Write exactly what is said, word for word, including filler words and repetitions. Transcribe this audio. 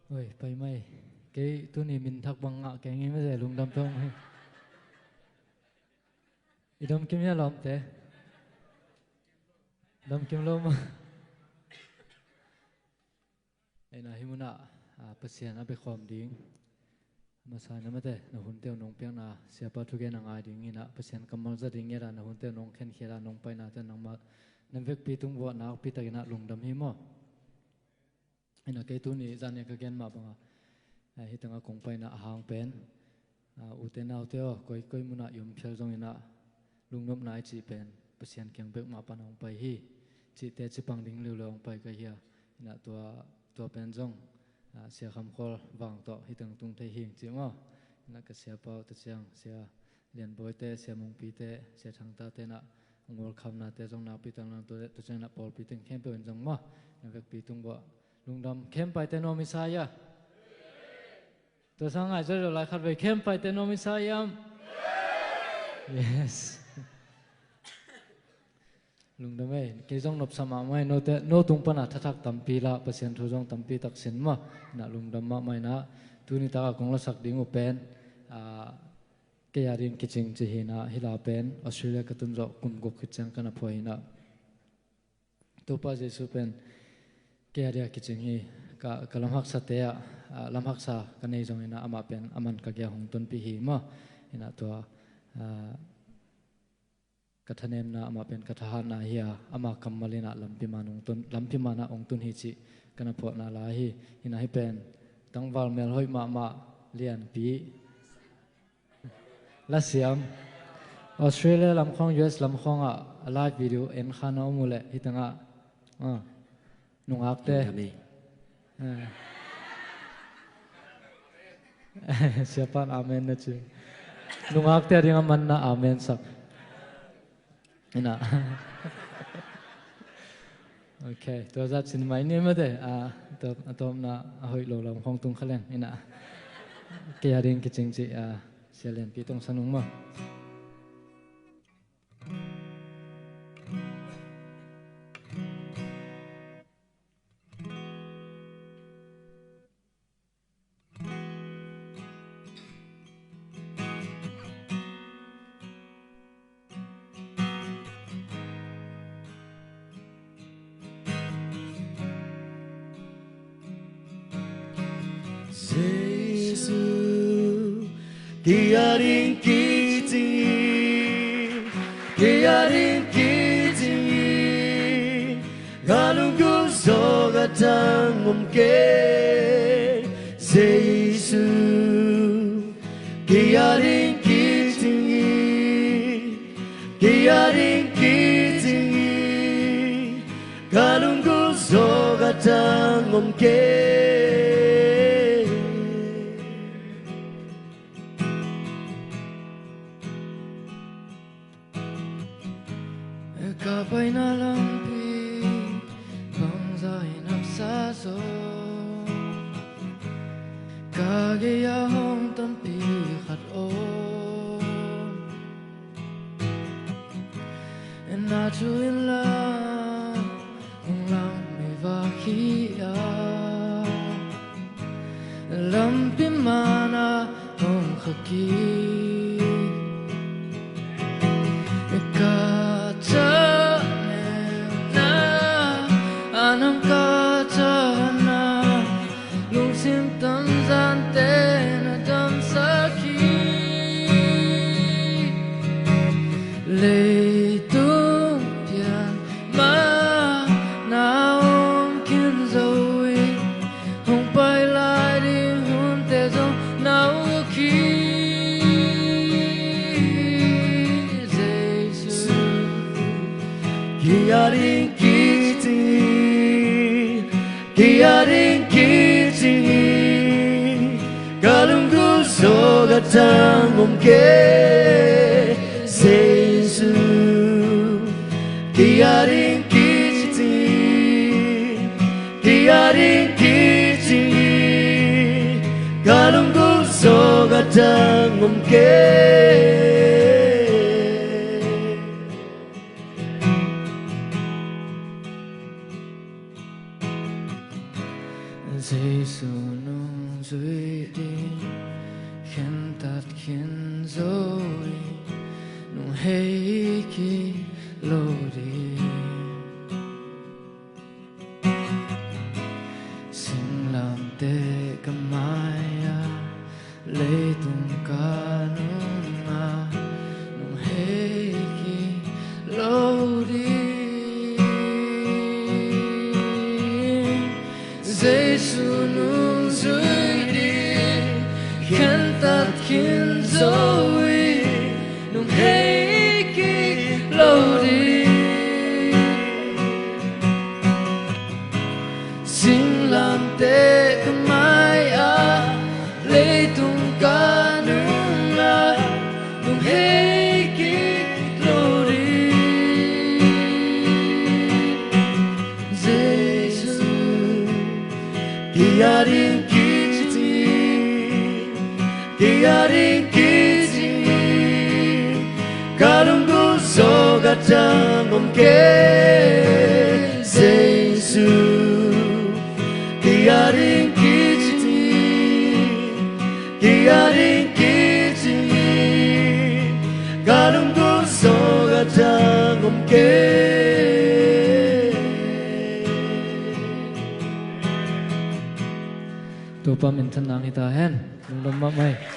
Oi, pai mai. Kei tuni min thak bang ngah kei ngei mate, lungdam peuh mai. I dam kim hia lawmte? Dam kim lo maw? Ei na hih munah, ah, Pasian a bekhawm ding. Masa na mate, na hunte uh nong piakna, siapa thugen a ngai ding inah, Pasian kammal za ding inah, na hunte uh nong khenkhiat a nong painate nangmah, na vekpi tung vuah nakpi takinah lungdam hi maw? Inah kei tuni zan a ka gen mah bangah, eh, hih tengah kong paina a hang pen, ah, ute naute aw, koi, koi munah i om phial zong inah, lungnopna i cih pen Pasian kiang bek mah pan a hong pai hi. Cihte cipang ding leuleu hong pai ka hia. Inah tua, tua pen zong, ah, Sia Kham Khual Vang tawh hih teng tung thei hing cih maw. Inah ka siapa uh ta ciang, Sia Lian Bawite, Sia Mungpite, Sia Thangtate inah, ngol khamnate zong nakpi tak lang tua, tua ciang inah pawlpi teng khempeuh in zong maw, na vekpi tung vuah lungdam. Khem paite nuam i sa ia. Tua sang ngai zawzaw lai khat vei, khem paite nuam i sa iam? Yes. Lungdam ei, kei zong nopsa mahmah ei, note, no tung pana thathak tampi lah, Pasian thu zong tampi taksin mah, na lungdam mahmah ei na, tuni taka kong lasak ding uh pen, ah, kei a ding kicing ci hi na, hih la pen, Australia ka tun zawh kum guk khit ciang ka na phuai hi na. Topa Jesu pen, kei a dia kicing hi, ka, ka lamhaksa te ah, ah, lamhaksa ka nei zong hi na, amah pen, aman ka gia hong tonpih hi mah, hi na tua, ah, ka thanemna, amah pen ka thahatna hi a, ama kammal inah lampi man hong tun, lampi manah hong tun hi cih ka na phuahna lai hi. Inah hih pen tangval melhoih mahmah Lianpi lasiam, Australia lamkhawng, U S lamkhawngah a live video en khan a om uh leh hih tengah, ah, nungakte. Amen. Eh. Siapan amen na ci. Nungakte a ding a manna amen sak. Ina. Ok, tua zat sin mai ni mate. Ah, tua, a tawpna a hoih lo lam khong tung kha leng. Ina. Kei a ding kicing ci, ah, Sia Lianpi tong sanung maw. Jesu, kei a ding kicing hi, kei a ding kicing hi, ka lunggulh zawh ka tang om kei. Jesu, kei a ding kicing hi, kei a ding kicing hi, ka lunggulh zawh ka tang om kei. Ka paina lampi bangzah in haksa zaw, ka gei-ah hong tonpih khat om. Na thu in la hong lam mi vak hi a, lampi manah hong khak hi. Ka thanemna, a nam ka thahatna, lungsim tanzante na damsak hi. Leitung pian mah na om khin zo hi. Hong pai lai ding hunte zong na uk hi. Jesu, kei a ding kicing hi, kei a ding kicing hi, ka lunggulh zawh ka tang om kei. Jesu, kei a ding kicing hi, kei a ding kicing hi, ka lunggulh zawh ka tang om kei. Jesu nungzui ding khentat khin zo hi, nung hei kik lo ding. Singlamteh ka mai-ah, leitung ka nungah, nung hei kik lo ding. Jesu nungzui ding khentat khin zo hi, nung hei kik lo ding. Singlamteh ka mai-ah, leitung ka nungah, nung hei kik lo ding. Jesu, kei a ding kicing, kei a ding kicing, ka lunggulh zawh ka dang om kei. Jesu, kei a ding kicing, kei a ding kicing, ka lunggulh zawh ka dang om kei. Topa minthanna hong hi ta hen. Lungdam mahmah hi.